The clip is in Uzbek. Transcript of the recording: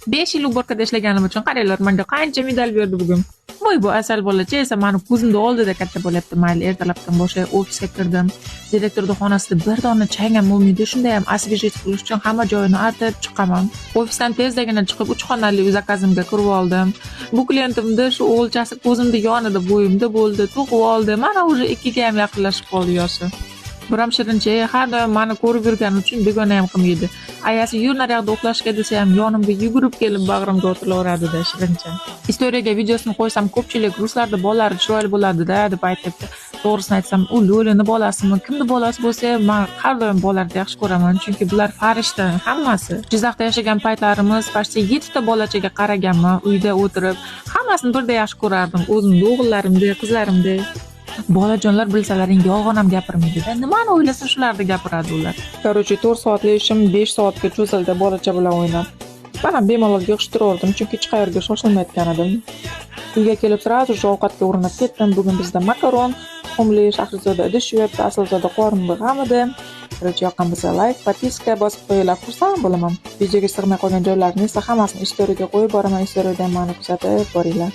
5 yil уборка da ishlaganim uchun, qaranglar, menga qancha medal berdi bugun. Voy, bu asal bolacha esa mani ko'zimni oldida katta bo'lyapti. Mayli, ertalabdan boshlay ofisga kirdim. Direktorni xonasida bir dona chang ham bo'lmaydi. Shunda ham освежить qilish uchun hamma joyini artib chiqaman. Ofisdan tezdagina chiqib, uch xonali uy заказ imga kirib oldim. Bu klientimni shu o'g'ilchasi ko'zimni yonida bo'yimda bo'ldi, tug'ib oldi. Mana, уже 2ga ham yaqinlashib qoldi yoshi. Biram shirincha har doim mani ko'rib yurgani uchun begona ham qilmaydi. Ayasi "Yur, naryoqda uxlashga" desa ham, yonimga yugurib kelib, bag'rimga otilaveradida shirincha. Istoriyaga videosini qo'ysam, ko'pchilik "Ruslarda bolalari chiroyli bo'ladi-da" deb aytyapti. To'g'risini aytsam, u Lo'lini bolasimi, kimni bolasi bo'lsa ham, man har doim bolalarni yaxshi ko'raman, chunki bular farishta hammasi. Jizzaxda yashagan paytlarimiz почти yettita bolachaga qaraganman uyda o'tirib. Hammasini birday yaxshi ko'rardim. O'zimni o'g'illarimdek, qizlarimdek. Bolajonlar, bilsalaring, yolg'on ham gapirmaydi-da. Nimani o'ylasa, shularni gapiradi ular. Короче, 4 soatli ishim 5 soatga cho'zildi bolacha bilan o'ynab. Man ham bemalol yig'ishtiraverdim, chunki hech qayerga shoshilmayotgan edim. Uyga kelib, сразу же ovqatga urinib ketdim. Bugun bizda makaron, tuxumli. Shahrizoda idish yuvyapti, Asilzoda qorinli g'amida. Короче, yoqqan bo'lsa, layk, подписка bosib qo'yinglar, xursand bo'laman. Videoga sig'may qolgan joylarini esa hammasini istoriyaga qo'yib boraman. Istoriyada ham mani kuzatib boringlar.